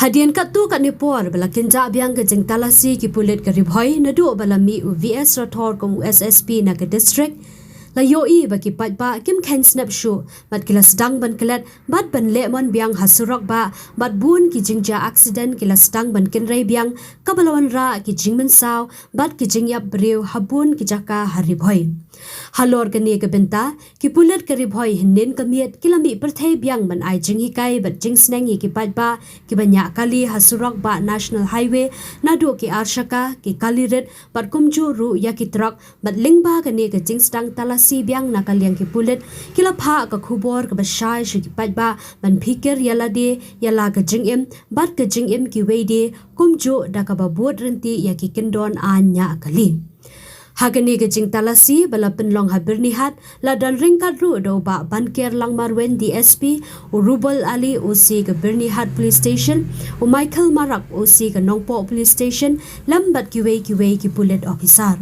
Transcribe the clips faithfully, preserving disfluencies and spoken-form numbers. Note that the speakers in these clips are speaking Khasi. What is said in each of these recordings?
Hadien katto katne por ba la kynjah biang ka jingtalasi ki pulit ka Ri Bhoi naduh ba la mih u V S Rathore kum u S S P na ka district, la ïohi ba ki paidbah kim kheiñ snep shuh bad ki la sdang ban klet bad ban leh mon biang ha surok bah bad bun ki jingjia accident ki la sdang ban kynrei biang, kaba la wanrah ki jingmynsaw bad ki jingïap briew ha bun ki jaka ha Ri Bhoi. Halor kane ka bynta, ki pulit ka Ri Bhoi hynnin ka miet ki la mih pyrthei biang ban ai jinghikai bad jingsneng ïa ki paidbah kiba ñiah kali ha surok bah National Highway, naduh ki arshaka, ki kali rit bad kumjuh ruh ïa ki trok, bad lyngba kane ka jingsdang talasi biang na ka liang ki pulit, ki la phah ka khubor kaba shai sha ki paidbah ban phikir ïa lade ïa la ka jingim bad ka jingim kiwei de, kumjuh da kaba bud ryntih ïa ki kyndon aiñ ñiah kali. Ha kane ka jingtalasi ba la pynlong ha Byrnihat, la don ryngkat ruh da u Bah Banker Langmarweiñ, D S P, u Rubal Ali, O C ka Byrnihat Police Station, u Michael Marak, O C ka Nongpoh Police Station, lem bad kiwei kiwei ki pulit officer.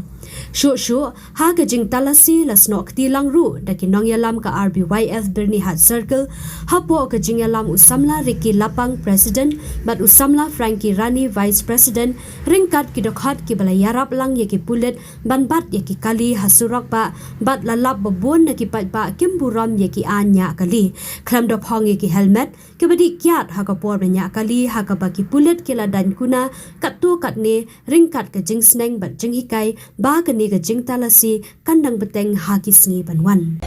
Shuh shuh, ha ka jingtalasi la snoh kti lang ruh da ki nongïalam ka R B Y F Byrnihat Circle, hapoh ka jingïalam u samla Ricky Lapang, President, bad u samla Frankie Rani, Vice President, ryngkat ki dkhot kiba la ïarap lang ïa ki pulit ban bat ïa ki kali ha surok bah, bad la lap ba bun na ki paidbah kim burom ïa ki aiñ ñiah kali, khlem da phong ïa ki helmet, kiba dih kiad ha ka por ba ñiah kali, ha kaba ki pulit ki la daiñ kuna katto katne ryngkat ka jingsneng bad jinghikai ba kane ka jingtalasi kan dang bteng ha ki sngi ban wan.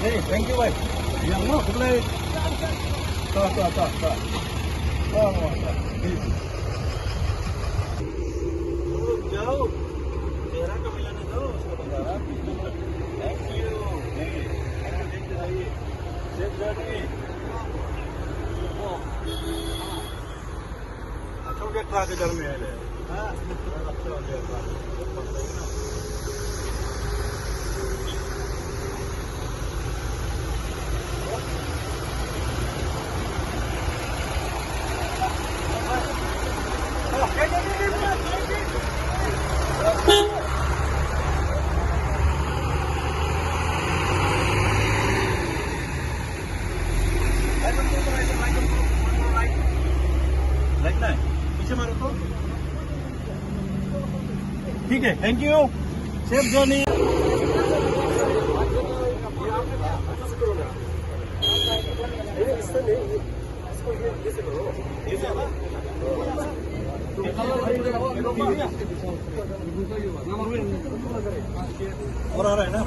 Hey, thank you, bhai. Yang no, khublei. Ta, ta, ta, ta. Ta, ta, ta. Jao. Tera ka milane do, usko bata raha. Thank you. Hey, thank you, thank you, thank you. Safe journey. अच्छा, हो गया, ट्रक इधर में है। हाँ, अच्छा, हो गया, ट्रक। लाइट ना है, पीछे मारो तो। ठीक है, thank you। Safe journey। और आ रहा है ना?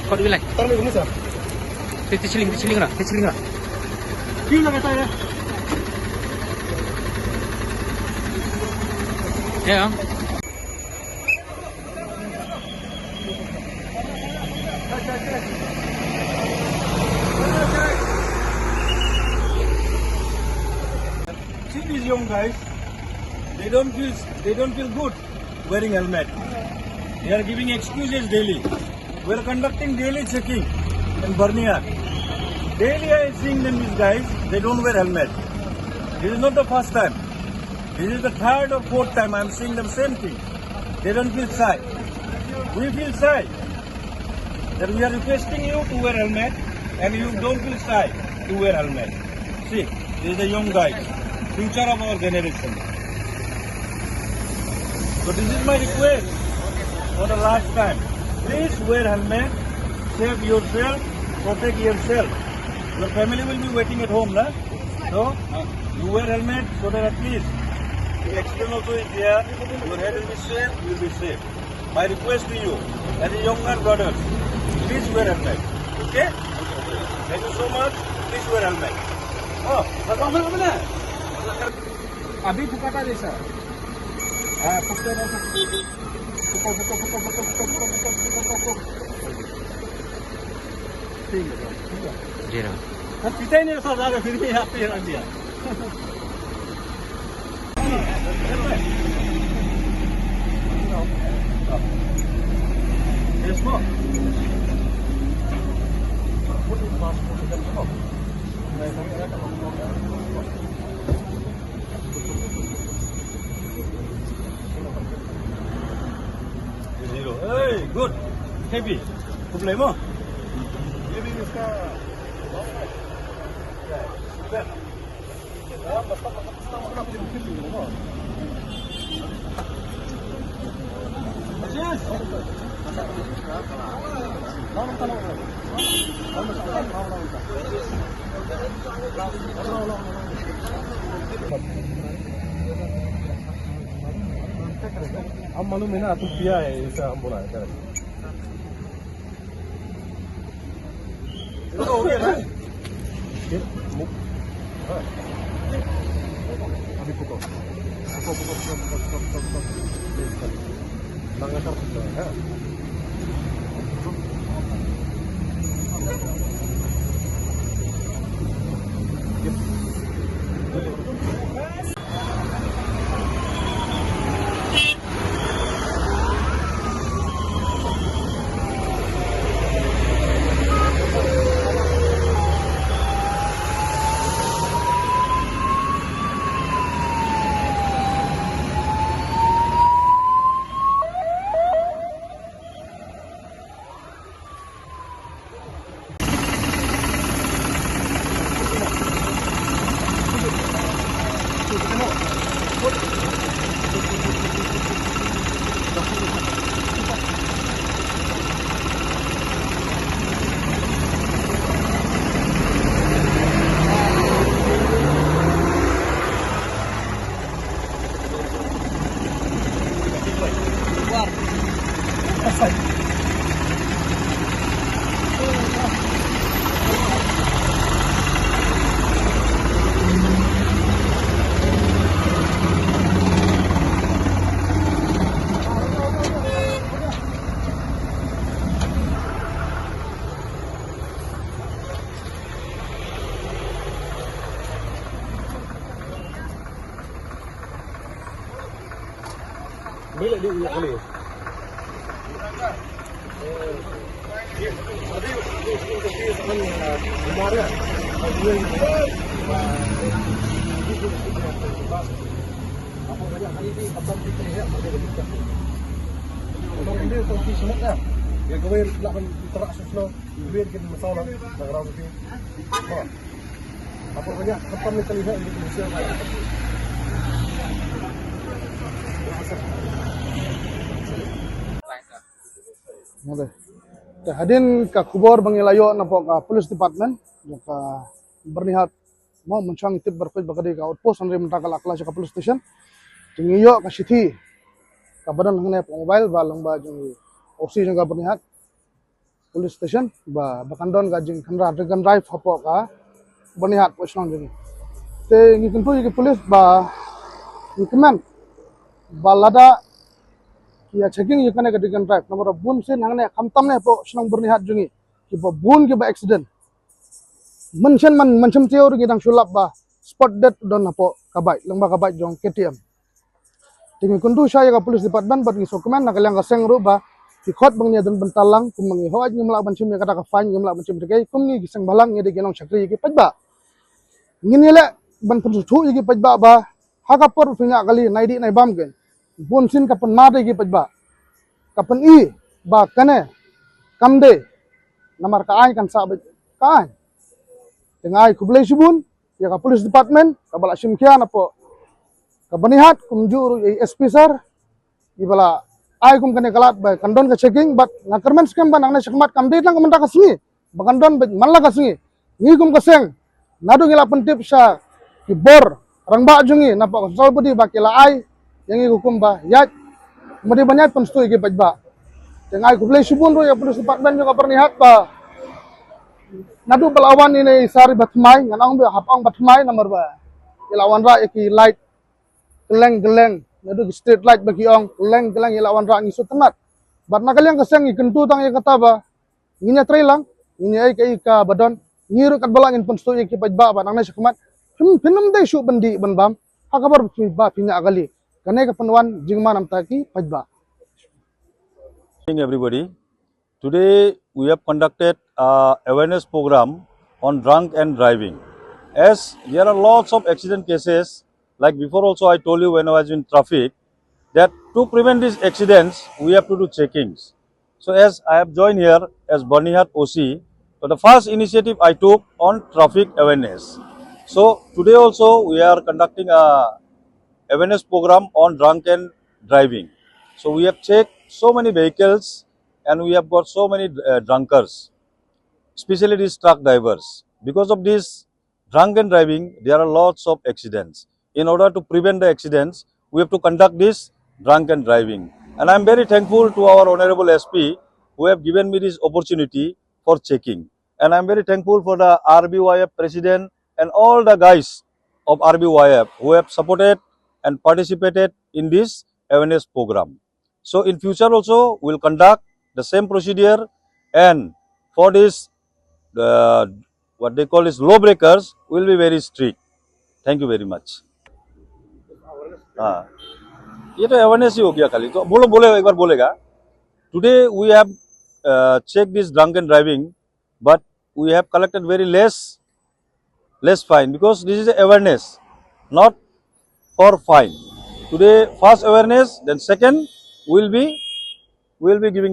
Kau dulu lah. Taruh dulu, sir. Tichiling, tichiling lah, tichiling lah. Queue lagata hai. Ya. See these young guys, they don't feel, they don't feel good wearing helmet. They are giving excuses daily. We are conducting daily checking in Byrnihat. Daily I am seeing them, these guys, they don't wear helmet. This is not the first time. This is the third or fourth time I am seeing them same thing. They don't feel shy. We feel shy that we are requesting you to wear helmet and you don't feel shy to wear helmet. See, this is the young guy, future of our generation. So this is my request for the last time. Please wear helmet, save yourself, protect yourself. Your family will be waiting at home, na? So, you wear helmet so that at least the accident also is there, your head will be safe, you will be safe. My request to you, as a younger brothers, please wear helmet. Okay? Thank you so much. Please wear helmet. Oh, अभी फुकाटा जैसा। हाँ, फुकते रहो। फुको, फुको, फुको। ठीक है, ठीक है। जी हाँ। हम पीते ही नहीं था, फिर भी यहाँ पे रख दिया। Hey, good. Happy. Khublei mo. हम मालूम है ना, तुम पिया है, ऐसा हम बोला है, correct। ये तो हो गया ना? ये मु-, हाँ। अभी फूको। फूको, फूको, फूको। ये इसका। लगातार फूक रहा है, हाँ। Te hadien ka khubor ba ngi la ïoh napoh ka police department jong ka Byrnihat, mo, mynshwa ngi tip bha ruh ba ka dei ka outpost, hynrei mynta ka la kylla sha ka police station. Te ngi ïoh ka shithi kaba don hangne hapoh mobile ba lyngba jong i O C jong ka Byrnihat police station ba, ba kan don ka jingkhynra drink and drive hapoh ka Byrnihat, hapoh shnong jong ngi. Te ngi kyntu ïa ki police ba ngi kmen ba lada ki ïa checking ïa kane ka drink and drive, namar ba bun sien hangne, khamtam ne hapoh shnong Byrnihat jong ngi, kiba bun kiba accident. Mynshem man, mynshem taïew ruh ngi dang shu lap ba spot dead don hapoh ka bike, lyngba ka bike jong K T M. Te ngi kyntu shai ïa ka police department bad ngi sngewkmen na ka liang ka seng ruh ba ki khot ba ngin ïa don bynta lang, kumba ngi hooid ngim lah ban shim ïa kata ka fine, ngim lah ban shim ïa kata ka, kum ngi ki seng bhalang ngi dei ki nongshakri ïa ki paidbah. Ngin ïaleh ban pynsngewthuh ïa ki paidbah ba ha ka por pynïaid kali, nai dih nai bam, kin bun sien ka pynmad ïa ki paidbah. Ka pyni ba kane kam dei, namar ka aiñ kan sah beit ka aiñ. Te nga ai khublei shibun ïa ka police department kaba la shim khia napoh ka Byrnihat, kumjuh ruh ïa i S P sir, iba la ai kum kane ka lad ba kan don ka checking, bad nga kyrmen skhem ba nangne shakhmat kam dei tang ka mynta ka sngi, ba kan don beit man la ka sngi. Ngi kum ka seng, naduh ngi la pyntip sha ki bor rangbah jong ngi napoh ka Central Body ba ki la ai ïa ngi ka hukum ba ïaid, madi ban ïaid pynstad ïa ki paidbah. Te nga ai khublei shibun ruh ïa police department jong ka Byrnihat ba naduh ba la wan ine i sari ba thymmai, ngan ong ba hap ong ba thymmai namar ba i la wanrah ïa ki light kylleng kylleng, naduh ki street light ba ki ong, kylleng kylleng i la wanrah, ngi sngewtynnat. Bad na ka liang ka seng ngi kyntu tang ïa kata ba ngin ïatrei lang, ngin ïa ai kaei kaba don, ngi ruh katba lah ngin pynstad ïa ki paidbah ba nangne shakhmat phin, phin ym dei shuh ban dih ban bam ha ka por ba phi, ba phi ñiah kali. Kane ka pynwan jingma namar ki paidbah. Good evening, everybody. Today we have conducted a awareness program on drunk and driving. As there are lots of accident cases, like before also I told you when I was in traffic, that to prevent these accidents, we have to do checkings. So as I have joined here as Byrnihat O C So the first initiative I took on traffic awareness. So today also we are conducting a awareness program on drunken driving. So we have checked so many vehicles and we have got so many uh, drunkards, especially these truck drivers. Because of this drunken driving, there are lots of accidents. In order to prevent the accidents, we have to conduct this drunken driving. And I am very thankful to our Honorable S P who have given me this opportunity for checking. And I am very thankful for the R B Y F president and all the guys of R B Y F who have supported and participated in this awareness program. So in future also, we'll conduct the same procedure, and for this, the, what they call is lawbreakers, will be very strict. Thank you very much. हाँ, ये तो अवेयरनेस ही हो गया खाली। तो बोलो, बोले, एक बार बोलेगा। Today we have uh, checked this drunken driving, but we have collected very less, less fine, because this is awareness, not for fine. Today, first awareness, then second, will be, will be giving